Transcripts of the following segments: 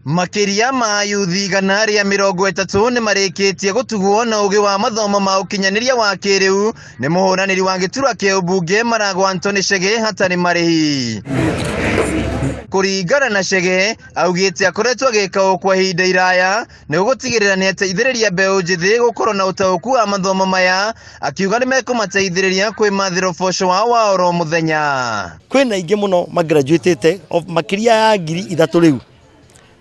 Makĩria ma ayuthi 130 nĩ marĩkĩtie gũtugwo na ũgĩ wa mathomo ma ũkinyanĩria wa kĩrĩu nĩ mũhũranĩri wa gĩturwa kĩa ũmbunge Maragwa Anthony Chege hatarĩ marĩhi. Kũringana na Chege, augĩte akoretwo agĩka ũũ kwa ihinda iraya nĩguo gũtigĩrĩra nĩ ateithĩrĩria mbeũ njĩthĩ gũkorwo na ũtaũku wa mathomo maya, akiuga nĩ mekũmateithĩrĩria kwĩmathĩra ũboco wao wa oro mũthenya. Kwĩna aingĩ mũno magraduĩtĩte makĩria ya 3000 rĩu,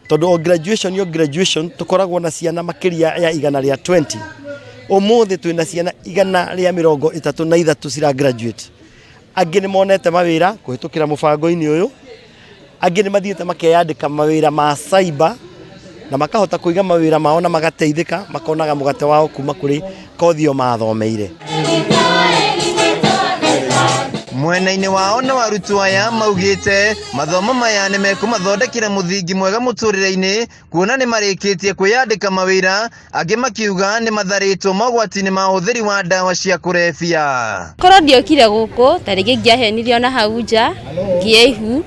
tondũ o graduation o graduation tũkoragwo na ciana makĩria ya 120. Ũmũthĩ twĩna ciana 133 cira graduate. Angĩ nĩ monete mawĩra kũhĩtũkĩra mũbango-inĩ ũyũ, angĩ nĩ mathiĩte makeyandĩka mawĩra ma cyber na makahota kũiga mawĩra mao na magateithĩka, makonaga mũgate wao kuma kũrĩ kothi ĩyo mathomeire. Mwena-inĩ wao no arutwo aya maugĩte mathomo maya nĩ mekũmathondekera mũthingi mwega mũtũrĩre-inĩ kuona nĩ marĩkĩtie kwĩyandĩka mawĩra, angĩ makiuga nĩ matharĩtwo mogwati-inĩ ma ũhũthĩri wa ndawa cia kũrebia. Korwo ndiokire gũkũ ta rĩngĩ ingĩahenirio na hau nja ngĩe ihu,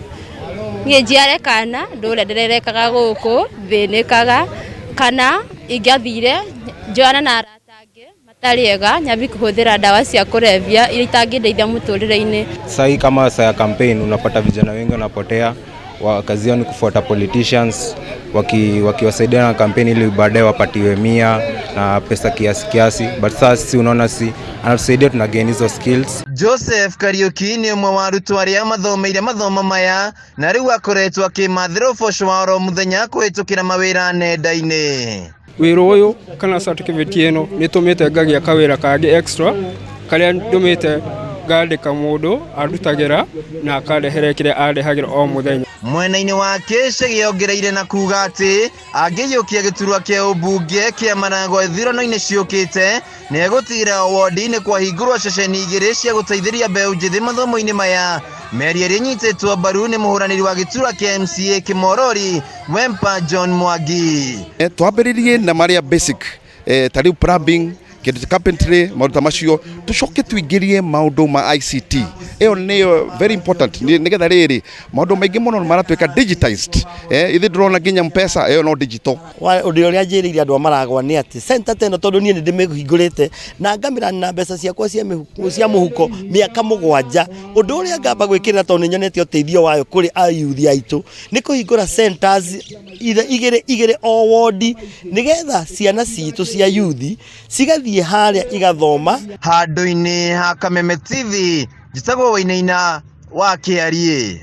niĩ njiare kana ndũre ndĩrerekaga gũkũ thĩnĩkaga, kana ingĩathire njoyane na arata angĩ matarĩ ega nyambie kũhũthĩra ndawa cia kũrebia iria itangĩndeithia mũtũrĩre-inĩ. Sahii kama saa ya campaign unapata vijana wengi wanapotea, kazi yao ni kufuata politicians wakiwasaidia na campaign ili baadaye wapatiwe mia na pesa kiasi kiasi, but sasa si unaona si anatusaidia tuna gain hizo skills. Joseph Kariuki nĩ ũmwe wa arutwo arĩa mathomeire mathomo maya na rĩu akoretwo akĩmathĩra ũboco wa oro mũthenya kũhĩtũkĩra mawĩra nenda-inĩ. Wĩra ũyũ kana certificate ĩno nĩ ĩtũmĩte ngagĩa kawĩra kangĩ extra karĩa ndũmĩte ngandĩka mũndũ andutagĩra na akandehera kĩrĩa andehagĩra o mũthenya. Mwena-inĩ wake Chege ongereire na kuga atĩ angĩiyũkia gĩturwa kĩa ũmbunge kĩa Maragwa ithurano-inĩ ciũkĩte nĩ egũtigĩrĩra o wodi-inĩ kwahingũrwo ceceni igĩrĩ cia gũteithĩrĩria mbeũ njĩthĩ mathomo-inĩ maya. Mĩario ĩrĩa ĩnyitĩtwo mbaru nĩ mũhũranĩri wa gĩturwa kĩa MCA Kĩmorori Wempa John Mwangi. Twambĩrĩrie na marĩa basic, ta rĩu plumbing, kĩndũ ta carpentry, maũndũ ta macio, tũcoke tũingĩrie maũndũ ma ICT. Ĩyo nĩyo very important, nĩgetha rĩrĩ maũndũ maingĩ mũno maratuĩka digitized. Ithuĩ ndĩrona nginya Mpesa ĩyo no digital. Ũndũ ũrĩa njĩrĩire andũ a Maragwa nĩ atĩ center ta ĩno, tondũ niĩ nĩ ndĩmĩhingũrĩte na ngamĩra na mbeca ciakwa cia mũhuko mĩaka 7, ũndũ ũrĩa ngamba gwĩkĩrĩra tondũ nĩ nyonete ũteithio wayo kũrĩ ayuthi aitũ nĩ kũhingũra centers igĩrĩ igĩrĩ o wodi, nĩgetha ciana citũ cia yuthi cigathiĩ harĩa igathoma. Handũ-inĩ ha Kameme TV, njĩtagwo Wainaina wa Kĩariĩ.